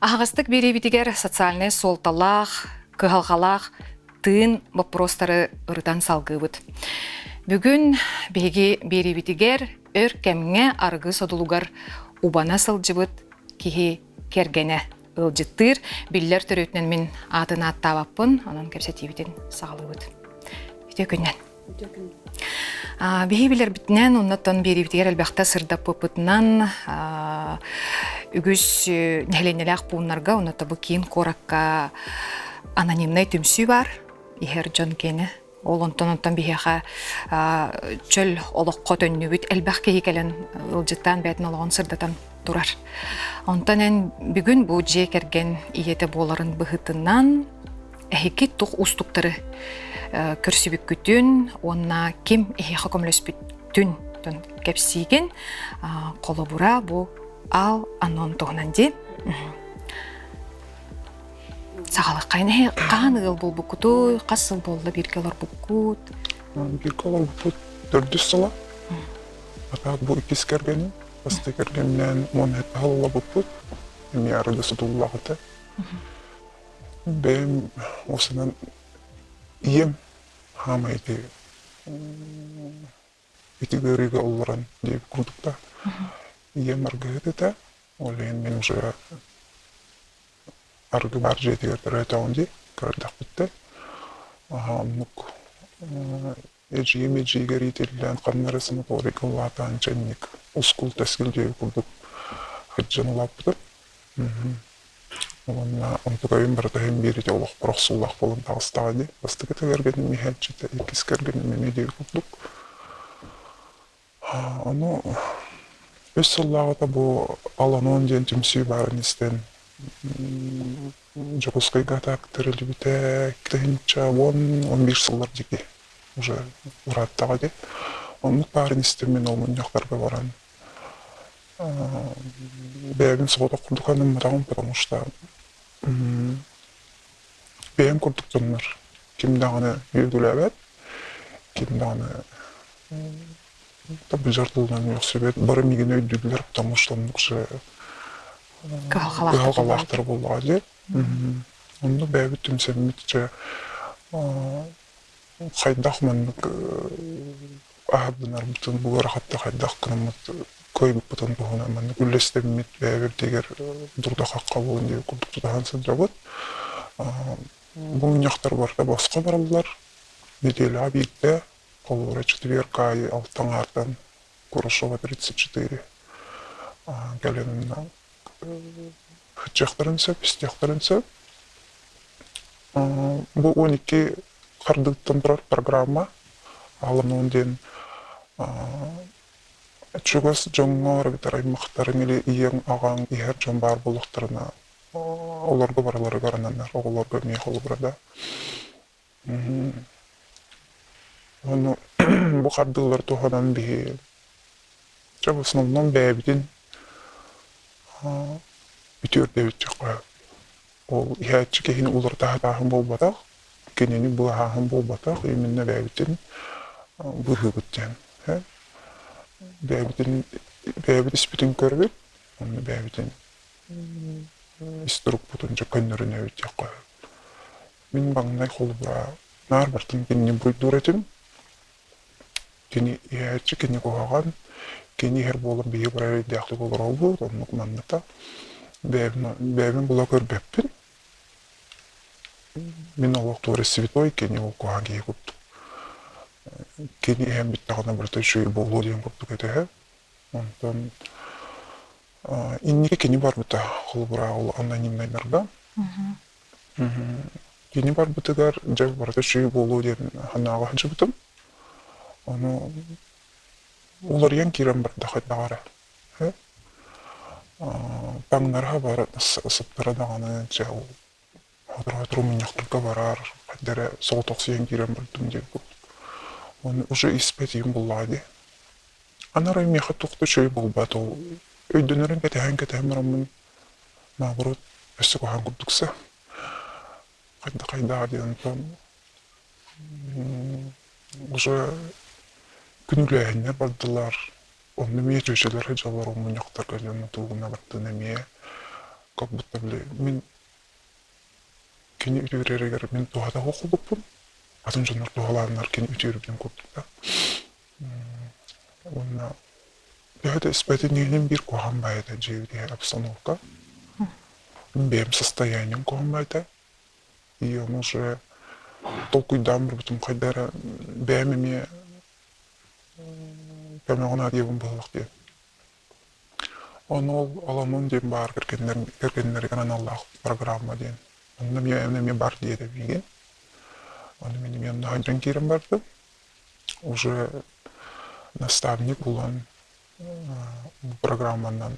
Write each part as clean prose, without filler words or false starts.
Аһаҕастык биэриибитигэр социальнай суолталаах, кыһалҕалаах тыын боппуруостары ырытан салгыыбыт. Бүгүн биһиги биэриибитигэр өр кэмҥэ арыгы содулугар убана сылдьыбыт киһи кэргэнэ ыалдьыттыыр. Биллэр төрүөтүнэн мин аатын ааттаабаппын, онон кэпсэтиибитин саҕалыыбыт. Үтүө күннэн. Биһи билэрбитинэн, оннуттан биэриибитигэр элбэхтэ сырдаппыппытынан үгүс нэһилиэнньэлээх пууннарга, онно бу киин куоракка анонимнай түмсүү баар, иһэр дьон киэнэ. Ол онтон биһиэхэ чөл олоххо төннүбүт элбэх киһи кэлэн ыалдьыттаан бэйэтин олоҕун сырдатан турар. Онтон эн бүгүн бу дьиэ кэргэн ийэтэ буоларын быһыытынан эһиги туох уустуктары көрсүбүккүтүн уонна ким эһиэхэ көмөлөспүтүн кэпсиигин холобура бу Ал Анон туһунан дии. Саҕалаххайын эһи хаһан ыал буолбуккутуй, хас сыл буолла бииргэ олорбуккут? Бииргэ олорбуппут төрдүс сыла. Атаак бу иккис кэргэним. Бастакы кэргэмминээн 17 сыл олорбуппут. Эмиэ арыгы сутуллаах этэ. Бэйэм уосанан ийэм хаамай ити ити ыарыыга ылларан диэбит курдук да ийэм аргыһыт этэ. Ол иһин мин уже арыгы баар дьиэтигэр төрөөтөҕүм дии көрдөхпүттэн. Оннук эдьиийим эдьиийигэр иитиллэн ханна эрэ санаторийга улаатан чэнник ускул-тэскил диэбит курдук сылдьан улааппытым. Уонна онтукайым барыта иһин биир ити олохпор охсуулаах буолан таҕыстаҕа дии. Бастакы кэргэним иһээччитэ, иккис кэргэним эмиэ диэбит курдук. Ону үс сыллааҕыта бу Аланон диэн түмсүү баарын истэн Дьокуускайга так тэриллибитэ 2010-11 сыллар диэки уже ырааттаҕа дии. Оннук баарын истэн мин ол мунньахтарга баран бэйэбин соҕотох курдук анамматаҕым, потому что бэйэм курдук дьоннор ким даҕаны үөгүлээбэт, ким даҕаны быдьар тылынан үөхсүбэт, бары миигин өйдүүллэр, потому что оннук же кыһалҕалаахтар буоллаҕа дии. Онно бэйэбит түмсэммит дьэ хайдах маннык аһардынарбытын, бу ыарахатта хайдах гынаммыт кыайбыппытын туһунан маннык үллэстэммит бэйэбитигэр дурда-хахха буолун диэн курдук тутаһан сылдьабыт. Бу мунньахтар барыта босхо бараллар. Нэдиэлэҕэ биирдэ, холобура, четверг аайы алта аҥаартан Курашова 34 кэлэн сылдьыахтарын сөп, истиэхтэрин сөп. Бу 12 хардыыттан турар программа Аламон диэн чугас дьоҥҥор эбэтэр аймахтарыҥ или ийэҥ, аҕаҥ иһэр дьон баар буоллахтарына олорго барыларыгар ананар, оҕолорго эмиэ холобура да. Ону бу хардыылары туһанан биһи чэ в основном бэйэбитин үтүөрдэбит диэххэ. Ол иһээччи киһини уларытаһытааһын буолбатах, кинини быыһааһын буолбатах, именно бэйэбитин быыһыыбыт диэн. Бэйэбитин бэйэбит испитин көрөбүт, уонна бэйэбитин ис турукпутун дьэ көннөрүнэбит диэххэ. Мин маҥнай холобура наар барытын кинини буруйдуур этим. Кини иһээччи, кини куһаҕан, кини иһэр буолан биһиги бары эрэйдээхтик олоробут, оннук манныта. Бэйэбин, бэйэбин була көрбөппүн. Мин олох туора святой, кини ол куһаҕан киһи курдук. Кини иһэн бүттэҕинэ барыта үчүгэй буолуо диэн курдук этэ. Онтон инники кини барбыта, холобура ол анонимнайдарга. Кини барбытыгар дьэ барыта үчүгэй буолуо диэн санааҕа сылдьыбытым. Ону уларыйан киирэн барда хайдах эрэ. Таҥнарыһа бар сыттара даҕаны дьэ ол сотору-сотору мунньахтарга барар, хайда эрэ соҕотохсуйан киирэн бардым диэн курдук. Ону уже испэтиим буоллаҕа дии. Аны арай миэхэ туох да үчүгэй буолбат ол өйдөнөрүн кэтэһэн-кэтэһэн бараммын наоборот өссө куһаҕан курдук сэ. Хайда-хайдаа диэн онтон уже күнүүлээһиннэр бардылар. Онно эмиэ чүөчэлэр сылдьаллар ол мунньахтарга дьон туугуна бардын эмиэ. Как будто били мин кини үтүөрэригэр мин туһата суох курдукпун. Атын дьоннор туһалааннар кини үтүөрбүтүн курдук да. Уонна төһө да испэтин иһин биир куһаҕан баайыта дьиэбит иһэ обстановка. Бэйэм состоянием куһаҕан баайыта. И он уже толкуйдаан барбытым хайда эрэ бэйэм эмиэ көмөҕө наадыйабын быһыылаах диэн. Ону ол Аламон диэн баар кэргэннэр кэргэннэригэр аналлаах программа диэн. Онно эмиэ эмиэ бар диэтэ миигин. Ону мин эмиэ онно сылдьан киирэн бардым. Уже наставник булан бу программанан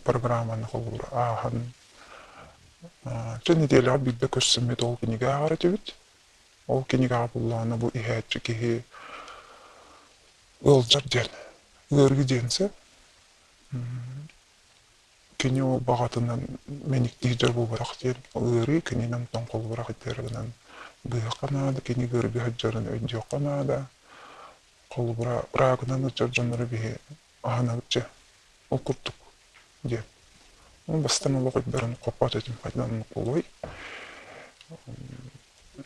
программаны холобур ааһан чэ нэдиэлэҕэ биирдэ көрсөммүт ол кинигэ ааҕар этибит. Ол кинигэҕэ буллаҕына бу иһээччи киһи ыалдьар диэн, ыарыы диэн сөп. Кини ол баҕатынан мэниктии дьар буолбатах диэн ыарыы кининэн тоҥхоллубарах гынан быһыахха наада, кини ыарыыга сылдьарын өйдүөххэ наада. Холобура, рагынан ыалдьар дьоннору биһи аһынабыт дьэ, ол курдук диэн. Ол бастан олох өйбөрөн хоппот этим хайдан оннук буолуой.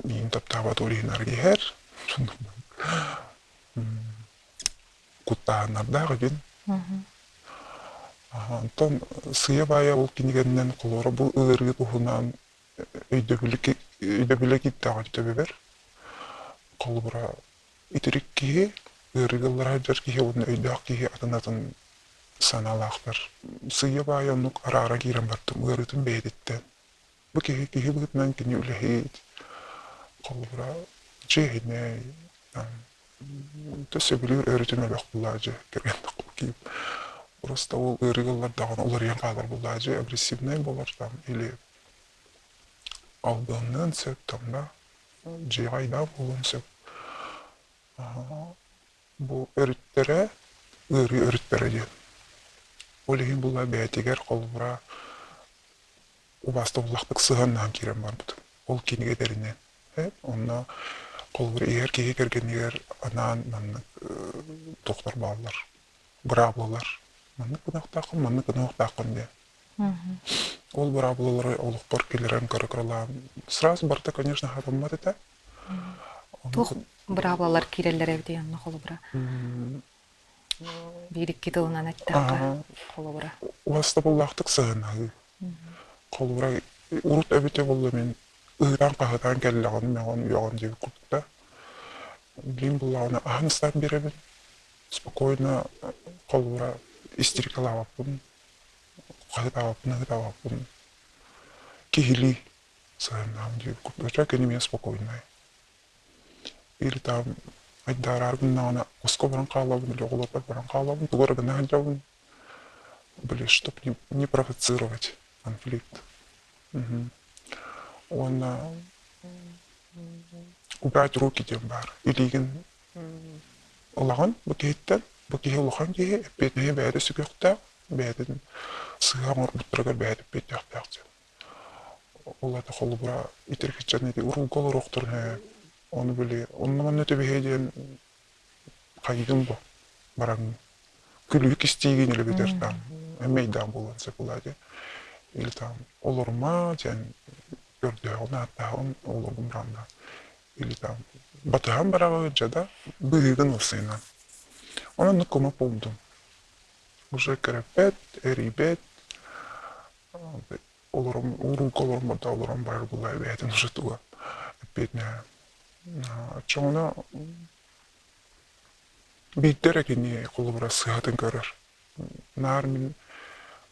Миигин таптаабат ол иһин арыгы иһэр. Куттааһыннардаах эбин. Онтон сыыйа-баайа ол кинигэннэн холоро бу ыарыы туһунан өйдөбүлү өйдөбүлэ киирдэҕин төбөбөр. Холобура, итирик киһи, ыарыыга ыллара сылдьар киһи уонна өйдөөх киһи атын-атын санаалаахтар. Сыыйа-баайа оннук араара киирэн бардым ыарыытын бэйэтиттэн. Бу киһи киһи быһыытынан кини үлэһит, холобура, чиэһинэй, сөбүлүүр өрүтүн элбэх буллаадьы кэргэн киһи. Просто ол ыарыыга ыллардаҕына уларыйан хаалар буллаадьы, агрессивнай буолар там или албынныан сөп там да, дьиэҕэ айдаан буолуон сөп. Бу өрүттэрэ ыарыы өрүттэрэ диэн. Ол иһин була бэйэтигэр холобура убаастабыллаахтык сыһыаннаһан киирэн барбытым. Ол кинигэ этэринэн. Онно холобур иһэр киһи кэргэнигэр анаан маннык туохтар бааллар, быраабылалар. Маннык гыныахтааххын, маннык гыныахтааххын диэн. Ол быраабылалары олохпор киллэрэн кыра-кыралаан сразу барыта, конечно, хатаммат этэ. Туох быраабылалар киирэллэр эбитий онно холобура? Биир-икки тылынан эттэххэ, холобура. Убастабыллаахтык сыһыаннаһыы. Холобура, урут эбитэ буолла мин ыһыытаан-хаһыытаан кэллэҕин мөҕөн үөҕэн диэбит курдук да. Билигин буллаҕына аһан ыстаан биэрэбин. Спокойно холобура истерикалаабаппын, хаһыытаабаппын, ыһыытаабаппын. Киһилии сыһыаннаһым диэбит курдук. Оччо кини эмиэ спокойнай. Или там айдаараары гыннаҕына хоско баран хаалабын или оҕолорбор баран хаалабын, тугу эрэ гына сылдьабын. Были, чтоб не, не провоцировать конфликт. Мгм. Уонна убрать руки диэн баар. Илиигин ылаҕын бу киһиттэн. Бу киһи улахан киһи, эппиэтинэһи бэйэтэ сүгүөхтээх, бэйэтин сыыһа оҥорбуттарыгар бэйэтэ эппиэттиэхтээх диэн. Ол аата холобура итирик ити уруулга олоруохтарын ээ. Ону били онно-манна түбэһиэ диэн хайыгын бу бараҥ күлүгү кистиигин или бүтэр там эмэйдаан буолуон сөп буолаа или там олорума диэн көрдөһөҕүн ааттаһаҕын олоргун баранна или там батыһан бараҕын дьэ да быһыыгын ылсыынан онон оннук көмө буолдум уже кэрэппэт эрийбэт олорон ууруука олорон да олорон барар буолла эбээтин уже туга эппиэтинэһэ оччоҕуна Биирдэ эрэ кини холобура сыыһатын көрөр. Наар мин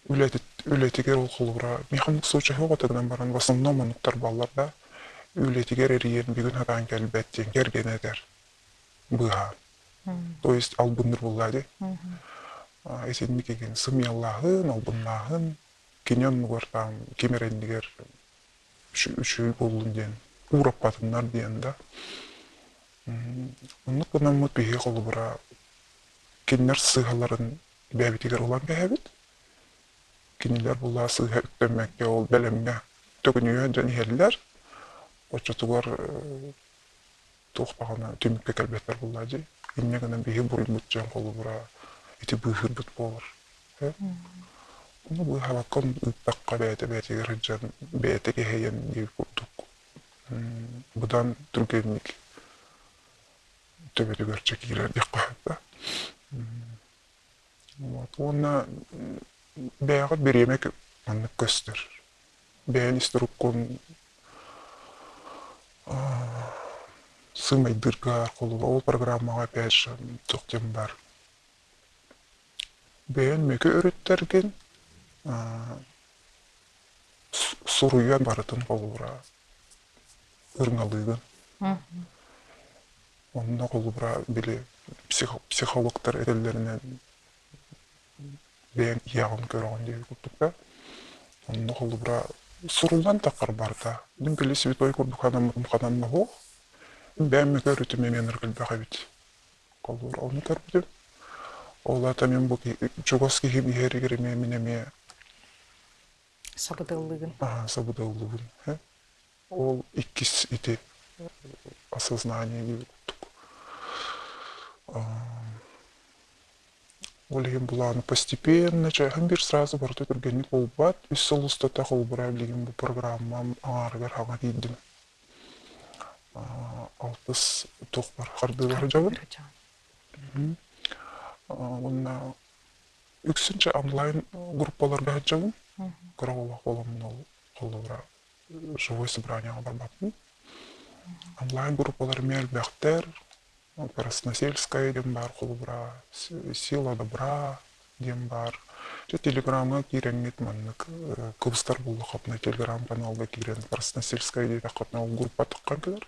үлэтигэр ол холобура миэхэ оннук случай суох этэ гынан баран в основном оннуктар бааллар да үлэтигэр эрийэн бүгүн сатаан кэлбэт диэн кэргэнэ этэр быыһаан. То есть албынныыр буоллаа дии. Итинник игин сымыйалааһын, албыннааһын кини оннугар там ким эрэ иннигэр үчүгэй буоллун диэн уураппатыннар диэн да Оннук гынаммыт биһиги холобура кинилэр сыыһаларын бэйэбитигэр ылан кэһэбит. Кинилэр булаа сыыһа үктэммэккэ ол бэлэмҥэ төкүнүйэ дьон иһэллэр. Оччотугар туох даҕаны түмүккэ кэлбэттэр буоллаа дии. Инньэ гынан биһиги буруйбут дьон холобура ити быыһыырбыт буолар. Ону быыһаабакка ыыттахха бэйэтэ бэйэтигэр сылдьан бэйэтэ кэһэйэн диир курдук быдан түргэнник төбөтүгэр чэ киирэр диэххэ сөп да. Вот уонна бэйэҕит бириэмэ маннык көстөр. Бэйэн ис туруккун сыымайдыырга холобура ол программаҕа опять же туох диэн баар бэйэн мөкү өрүттэргин суруйан барытын холобура ырыҥалыыгын. Онно холобура били психологтар этэллэринэн бэйэҥ ийэҕин көрөҕүн диэбит курдук да. Онно холобура суруллан таххар барыта. Мин били святой курдук ханаммытым ханан суох. Бэйэм мөкү өрүтүм эмиэ ынырык элбэх эбит. Холобура ону көрбүтүм. Ол аата мин бу чугас киһим иһэригэр эмиэ мин эмиэ Сабыдыаллыгын. Сабыдыаллыгын. Ол иккис ити осознание диэбит курдук. Ол иһин былааны постепенно, чааһын биир сразу барыта түргэнник буолбат. Үс сыл устата холобура билигин бу программам аҥаарыгар хаҥа тиийдим. Алтыс туох бар хардыылар дьабын. Уонна үксүн онлайн группаларга сылдьабын. Кыра олох буоламмын ол холобура живой собраниеҕа барбаппын. Онлайн группалар эмиэ элбэхтэр. Красносельская диэн баар холобура, Сила добра диэн баар. Дьэ телеграмҥа киирэҥҥит маннык кыбыстар буллаххытына телеграм-каналга киирэн Красносельская диэтэххитинэ ол группа таххан кэлэр.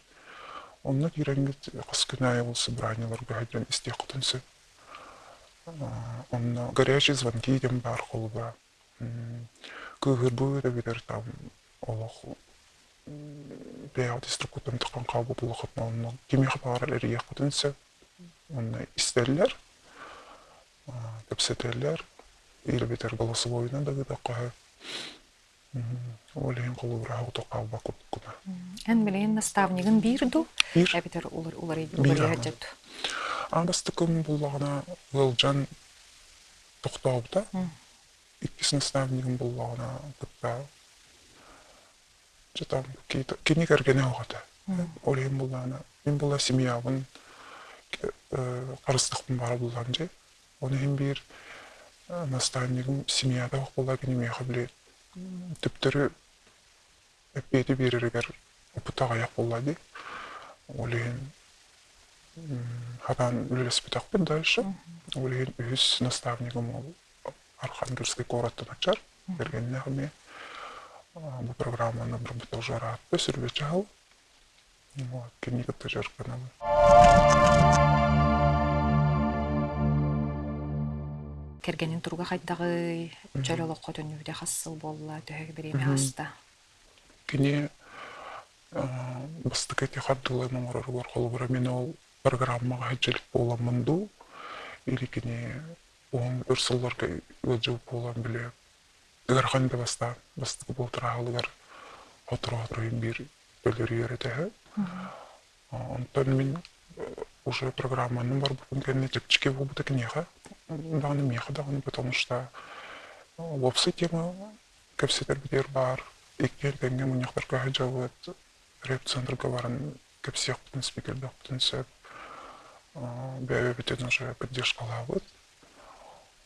Онно киирэҥҥит хас күн аайы ол собраниеларга сылдьан истиэххитин сөп. Онно горячие звонки диэн баар холобура. Кыыһырбыт эбэтэр там олох бэйэҕит инструкторын таххан хаалбыт буоллаххытына онно кимиэхэ баҕарар эрийиэххитин сөп. Онно истэллэр, кэпсэтэллэр, или эбэтэр голосовойунан да ыытыахха сөп. Ол иһин холобура оҕото хаалбат курдуккуна. Эн билигин наставнигын биир дуу? Биир. Эбэтэр Биир уларыйа дьэт. Аан бастакым буллаҕына ыалдьан тохтообута. Иккис наставнигым буллаҕына кытта там кини кэргэнэ суох этэ. Ол иһин буллаҕына мин була семьябын харыстахпын баара буллаҕым дьэ. Ол иһин биир наставнигым семьята суох буолла кини миэхэ били төптөрү эппиэти биэрэригэр опыта аҕыйах буолла дии. Ол иһин хатаан үлэлэспэтэхпит дальше. Ол иһин үһүс наставнигым ол Архангельскай куораттан ачар, кэргэннээх эмиэ. Бу программаны барбыта уже ыраатта, сүрүбэ чаһыл. Вот, кини кытта дьарыктанабын. Кэргэнин туруга хайдаҕый? Чөл олоххо төннүбүтэ хас сыл буолла? Төһө бириэмэ ааста? Кини бастакы ити хардыыларын оҥороругар холобура мин ол программаҕа сылдьа илик буоламмын дуу или кини уһун өр сылларга ыалдьыбыт буолан били ыарахан да бастаан бастакы буолтараалыгар хоторо-хоторо биир өлөрүөр этэ үһү. Онтон мин уже программаны барбытым кэннэ чэпчэки буолбута киниэхэ даҕаны миэхэ даҕаны потому что уопсай тема кэпсэтэрбитигэр баар иккиэн тэҥҥэ мунньахтарга сылдьабыт реп-центрга баран кэпсиэхпитин спикердиэхпитин сөп бэйэбитин уже поддержкалаабыт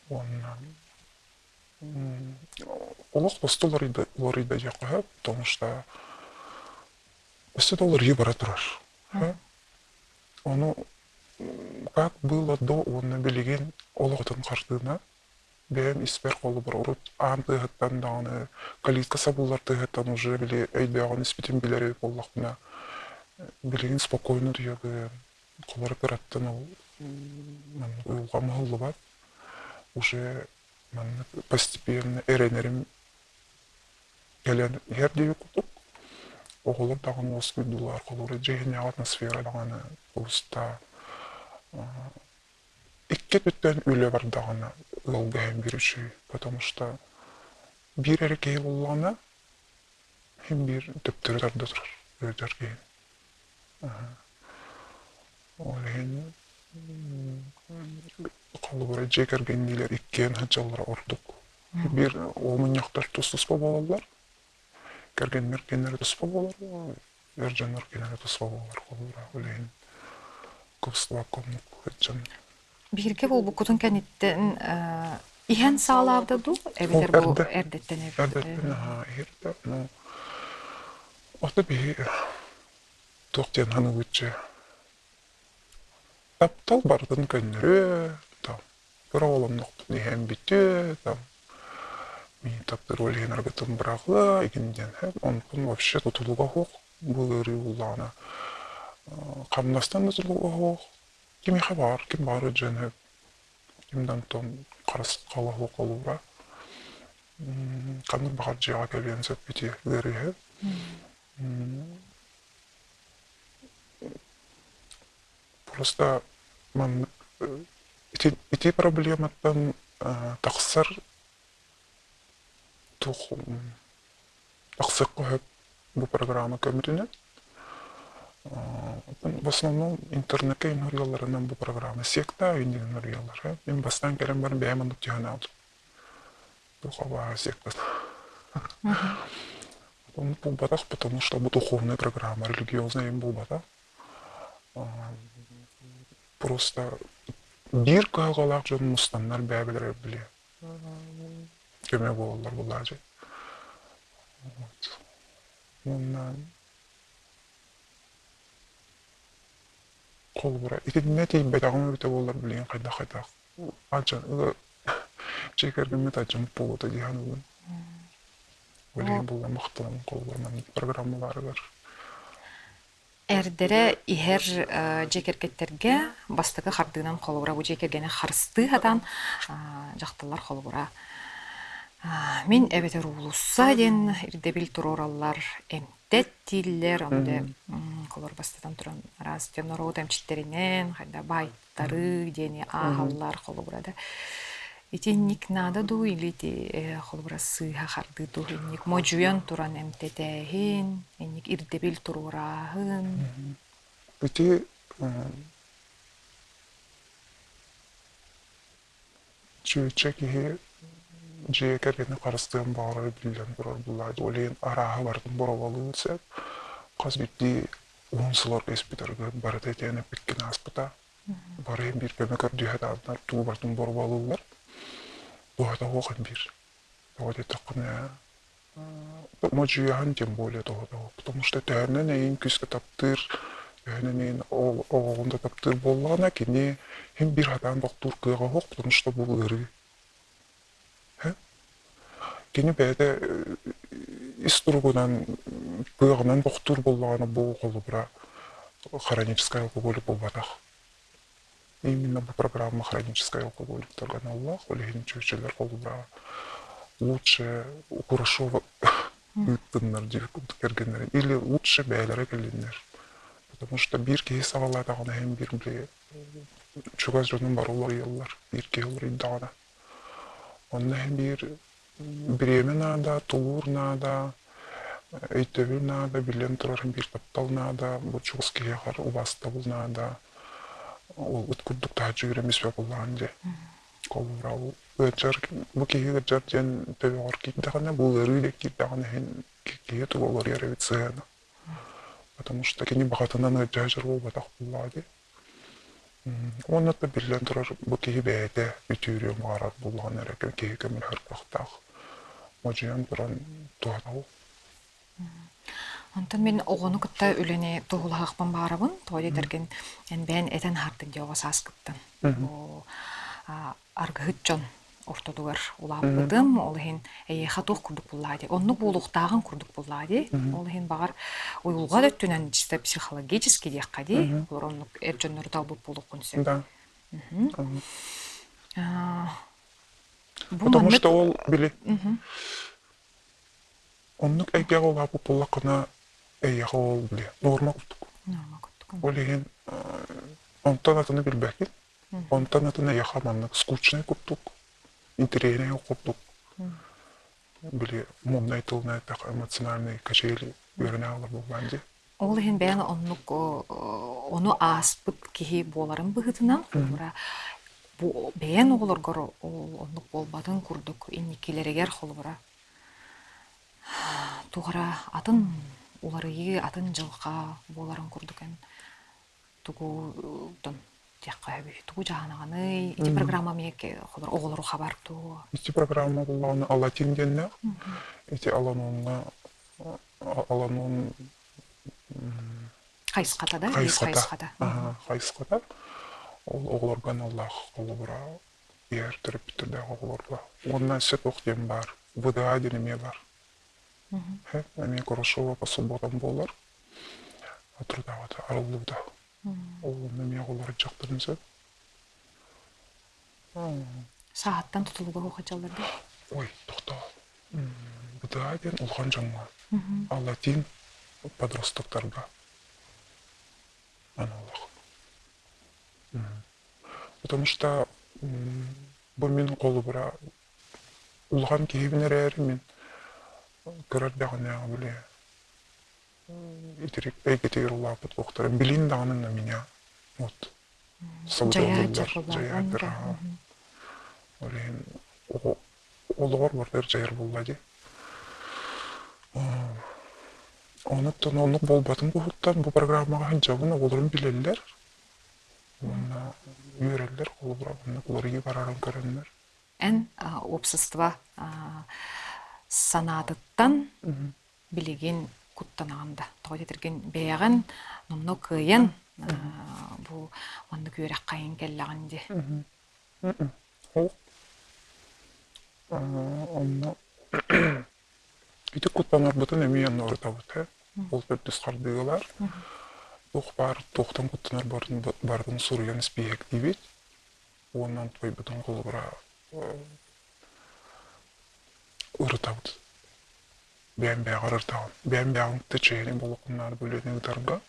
уонна олох босто уларыйда уларыйда диэххэ сөп потому что өссө да уларыйыы бара турар ону как было до уонна билигин олоҕутун хартыына бэйэм испэр холобур урут аан тыаһыттан даҕаны калитка сабыллар тыаһыттан уже били өйдөөҕүн испитин билэр эбит буоллахпына билигин спокойно утуйабын холоро кыраттан ол маннык уйулҕам уһуллубат уже маннык постепенно эрэнэрим кэлэн иһэр диэбит курдук оҕолор даҕаны уоскуйдулар холобура дьиэ иһинээҕи атмосфера даҕаны олуста икки өттүттэн үлэ бардаҕына ыалга иһэн биир үчүгэй потому что биир эрэ киһи буоллаҕына иһин биир төптөрү тарда турар ыалдьар киһи Ол иһин холобура дьиэ кэргэнниилэр иккиэн сылдьаллара ордук. Биир уомунньахтар тус-туспа буолаллар, кэргэннэр кинилэрэ туспа буолар, эр дьоннор кинилэрэ туспа буолар холобура ол иһин кыбыстыбакка оннук сылдьан. Бииргэ буолбуккутун кэнниттэн иһэн саалаабыта дуу эбэтэр бу эрдэттэн Эрдэттэн аһаа иһэрдэ. Ну, ото биһи туох диэн саныыбытчы таптал барытын көннөрүө, там кыра оҕолоннохпун иһэн бүтүө, там миин таптыыр ол иһин аргытын быраҕыа игин диэн онтон вообще тутулуга суох бу ыарыы буллаҕына хамнастан да тутулуга суох кимиэхэ баар ким баар дьон ким да онтон харысхала суох холуура ханнык баҕар дьиэҕэ кэлиэн сөп ити ыарыыһы Просто маннык ити, ити проблематтан тахсар туох тахсыахха сөп бу программа көмөтүнэн. В основном интернеккэ ыҥырыалларынан бу программа секта иннин ыҥырыаллар. Мин бастаан кэлэн баран бэйэм оннук түһэн аалдым. Духовая секта. Оннук буолбатах, потому что бу духовная программа религиозная им буолбатах. Просто биир кыһалҕалаах дьон мустаннар бэйэ-бэйэлэрэ били көмө буолаллар буоллаҕа дии. Вот. Уонна холобура итиннэ тиийбэтэҕим эбитэ буоллар билигин хайдах-хайдах Ача дьиэ кэргэммит аччаммыт буолуо дии саныыбын. Билигин булла махтанан холобура маннык программаларыгар. Эрдэрэ иһэр дьиэ кэргэттэргэ бастакы хардыынан холобура бу дьиэ кэргэни харыстыы сатаан дьахталлар холобура мин эбэтэр уулусса диэн ирдэбил туруораллар эмтэт дииллэр онно холобур бастатан туран араас норуот эмчиттэринэн хайда баай тарыы диэни ааһаллар холобура да итинник наада дуу или ити холобура сыыһа хардыы дуу инник модьуйан туран эмтэтээһин инник ирдэбил туруорааһын Ити чүөчэ киһи дьиэ кэргэни харыстыан баҕарара биллэн турар буллаҕа ол иһин арааһы барытын боруобалыан сөп хас биирдии уһун сылларга испит арыгы барыта итиэн эппиккин ааспыта. Бары биир көмө көрдүһэ даҕаннар тугу барытын боруобалыыллар. Туһата суох биир. Тоҕо диэтэххинэ модьуйаһын тем более тоҕо потому что төһөнөн эйин күүскэ таптыыр, төһөнөн эйин оҕоҕун да таптыыр буоллаҕына кини син биир сатаан тохтуур кыаҕа суох, потому что бу ыарыы. Кини бэйэтэ ис туругунан кыаҕынан тохтуур буоллаҕына бу холобура хроническай алкоголик буолбатах. Именно бу программа хроническай алкоголиктарга аналлаах, ол иһин чүөчэлэр холобура лучше хорошо ыыттыннар диир курдук кэргэннэрин или лучше бэйэлэрэ кэллиннэр. Потому что биир киһи саҕалаатаҕына иһин биир били чугас дьонум бары уларыйаллар биир киһи уларыйдаҕына. Онно иһин биир бириэмэ наада, тулуур наада, өйдөбүл наада, биллэн турар биир таптал наада, бу чугас киһиэхэ убаастабыл наада. Ол ыт курдук таһыччы үөрэммит буоллаҕын дии. Холобура ол ыалдьар бу киһи ыалдьар диэн төбөҕөр киирдэҕинэ, бу ыарыы диэн киирдэҕинэ иһин киһи туга уларыйар эбит сыһыана. Потому что кини баҕатынан ыалдьа сылдьар буолбатах буоллаҕа дии. Уонна да биллэн турар, бу киһи бэйэтэ үтүөрүөн баҕарар буоллаҕына эрэ киһи көмөлөһөр кыахтаах. Модьуйан туран туһанабын. Онтон мин оҕону кытта үлэни туһулаһыахпын баҕарабын. Тоҕо диэтэргин эн бэйэн этэн аһардыҥ дии оҕо сааскыттан. Аргыһыт дьон ортотугар улааппытым. Ол иһин эйиэхэ туох курдук буллаа дии. Оннук буолуохтааҕын курдук буллаа дии. Ол иһин баҕар уйулҕа да өттүнэн чисто психологически диэххэ дии. Олор оннук эр дьоннору талбыт буолуоххун сөп. Да. Бу Потому маннык что ол били оннук эйгэҕэ улааппыт буоллаххына эйиэхэ ол били нуорма курдук. Норма курдук. Ол иһин онтон атыны билбэккин. Онтон атын эйиэхэ маннык скучнай курдук, интэриэһинэй курдук били муомнай тылынан эттэххэ эмоциональный качели үөрэнэ хаалар буоллаҕын дии. Ол иһин бэйэҥ оннук ону ааспыт киһи буоларын быһыытынан холобура. Бу бэйэн оҕолоргор ол оннук буолбатын курдук инникилэригэр холобура туох эрэ атын уларыйыы, атын дьылҕа буоларын курдук эн тугу диэххэ сөбүй? Тугу дьаһанаҕыный? Ити программа эмиэ оҕолору хабар дуо? Ити программа буллаҕына Алатин диэннээх. Ити Аланонҥа Аланон хайысхата да? Хайысхата. Хайысхата. Ол оҕолорго аналлаах холобура иһэр төрөппүттэрдээх оҕолорго. Уонна өссө туох диэн баар? ВДА диэн эмиэ баар. Эмиэ Хорошова по субботам буолар. Трудовата арыллыбыта. Ол эмиэ оҕолор дьахтарын сөп. Сааһыттан тутулуга суох дьаллар да? Ой, тохтоо. ВДА диэн улахан дьоҥҥо, а латин подростоктарга аналлаах. Потому что бу мин холобура улахан киһибин эрээри мин кыра эрдэҕинээҕи били итирик эйгэтигэр улааппыт уохтара билин даҕаны на меня вот Дьайааччы дьайаатыр ол иһин олоҕор барытыгар дьайар буолла дии Онуттан оннук буолбатын туһуттан бу программаҕа сылдьабын, оҕолорум билэллэр уонна үөрэллэр, холобура оннук уларыйыы барарын көрөннөр. Эн уопсастыба санаатыттан билигин куттанаҕын да тоҕо диэтэргин бэйэҕин номнуо кыайан бу маннык үөрэххэ айан кэллэҕин дии. Ол онно ити куттанарбытын эмиэ онно ырытабыт ээ. Ол төрдүс хардыылар. Туох баар туохтан куттанар барытын суруйан испииһэктиибит. Уонна онтуйбутун холобура ырытабыт. Бэйэм бэйэҕэр ырытаҕын. Бэйэм бэйэҕин кытта чэйэни буолуоххун бу үлэни ыытарга.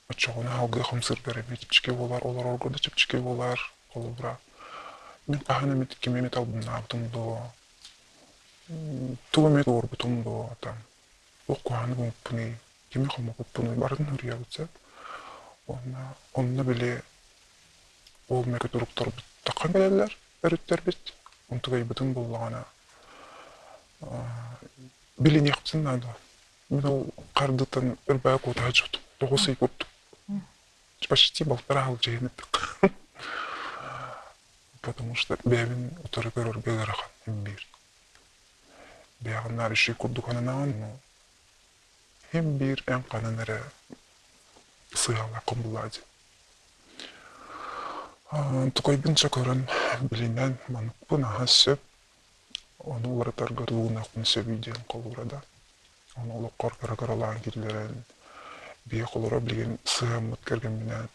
Оччоҕуна салгыы хамсыыргар эмиэ чэпчэки буолар, олорорго да чэпчэки буолар. Холобура, мин хаһан эмит кими эмит албыннаабытым дуо, тугу эмит уорбутум дуо, там, туох куһаҕаны гыммыппыный, кими хомоппуппунуй, барытын суруйабыт сөп. Уонна онно били ол мөкү туруктарбыт таххан кэлэллэр өрүттэрбит. Онтукайбытын буллаҕына билиниэхпитин наада. Мин ол хардыттан ырбаа куотаһа дьот. 9 ый курдук. Почти балтараа сыл дьиһин эттик. Потому что бэйэбин утары көрөргө ыарахан им биир. Бэйэҕин наар үчүгэй курдук сананаҕын, но им биир эн ханан эрэ сыһыалааххын буллаа дии. Тукайбын ча көрөн билинэн маныкпын аһа сөп, ону уларытарга тугунахпын сөбүй диэн холуура да. Ону олоххор кыра-кыралаан киллэрэн, биһи холоро билигин сыһыаммыт кэргэмминээн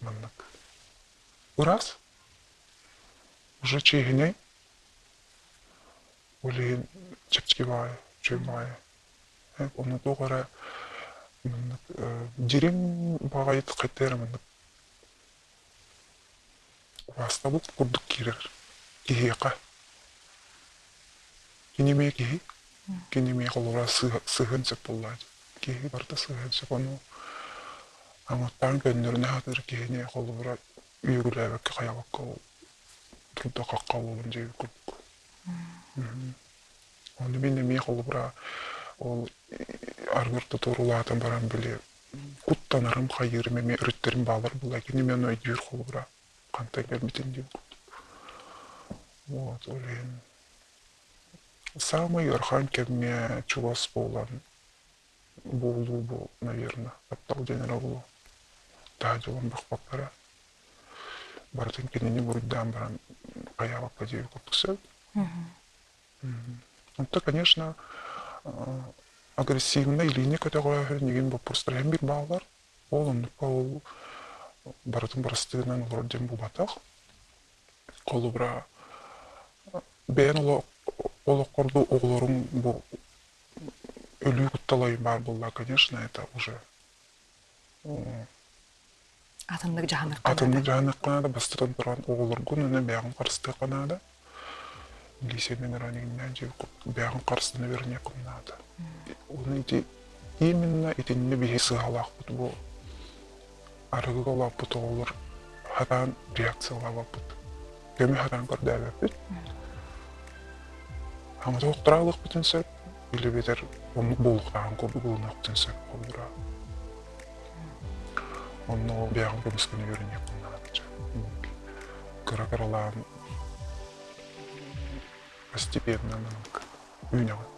маннык ыраас, уже чиэһинэй, ол иһин чэпчэки баҕайы, үчүгэй баҕайы. Ону туох эрэ маннык дириҥ баҕайытык хайта эрэ маннык убаастабыл курдук киирэр киһиэхэ. Кини эмиэ киһи, кини эмиэ холобура сыһыан сөп буоллаҕа дии. Киһи барыта сыһыан сөп, ону аҥаттаан көннөрүнэ сатыыр киһини холобура үөгүлээбэккэ хайабакка ол турда-хахха буолан дьиэбит курдук. Ону мин эмиэ холобура ол арыгыр тутуур улаатан баран били куттанарым, хайыырым эмиэ өрүттэрим баалар буолла. Кини эмиэ ону өйдүүр холобура хантан кэлбитин диэн курдук. Вот, ол иһин саамай ыарахан кэмҥэ чугас буолан буолуу бу, наверное, таптал диэн эрэ буолуо. Таһа дьолун бахпаппара. Барытын кинини буруйдаан баран хайаабакка диэби курдук сөп. Онто, конечно, агрессивнай илиини көтөҕөөһүн игин боппуруостар иһин биир бааллар. Ол оннукка ол барытын барыстыынан олорор диэн буолбатах. Холобура, бэйэн олоххор бу оҕолоруҥ бу өлүү куттала баар буолла, конечно, это уже Атыннык дьаһаныахха Атыннык дьаһаныахха наада, бастатан туран оҕолоргун уонна бэйэҕин харыстыахха наада. Милициянан ыран иҥнээн дьиэ бэйэҕин харыстана үөрэниэххин наада. Уонна ити именно итиннэ биһи сыһалаахпыт бу арыгыга улааппыт оҕолор. Хатаан реакциялаабаппыт. Көмө хатаан көрдөөбөппүт. Хаҥата охтораалыахпытын сөп, или бэтэр оннук буолуохтааҕын курдук ылыныахпытын сөп холобура. Онно бэйэҕин көмүскэнэ үөрэниэххин наада. Кыра-кыралаан постепенно маннык үүнэҕин.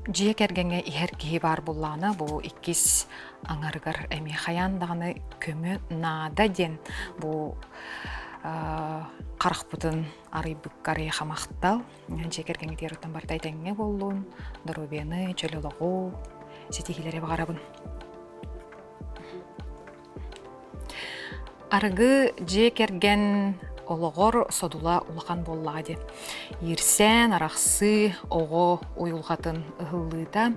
Дьиэ кэргэҥҥэ иһэр киһи баар буоллаҕына, бу иккис аҥарыгар эмиэ хайаан даҕаны көмө наада диэн бу харахпытын арыйбыкка арыйаха махтал. Дьиэ кэргэҥҥитигэр оттон барыта этэҥҥэ буоллун, доруобуйаны, чөл олоҕу, ситиһиилэри баҕарабын. Арыгы дьиэ кэргэн олоҕор содула улахан буоллаҕа дии. Иирсээн, арахсыы, оҕо уйулҕатын ыһыллыыта.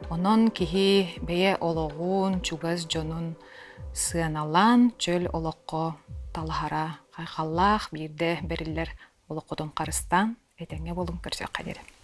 Онон киһи бэйэ олоҕун, чугас дьонун сыаналаан чөл олоххо талаһара хайҕаллаах биирдэ бэриллэр олоххутун харыстаан этэҥҥэ буолуҥ көрсүөххэ диэри.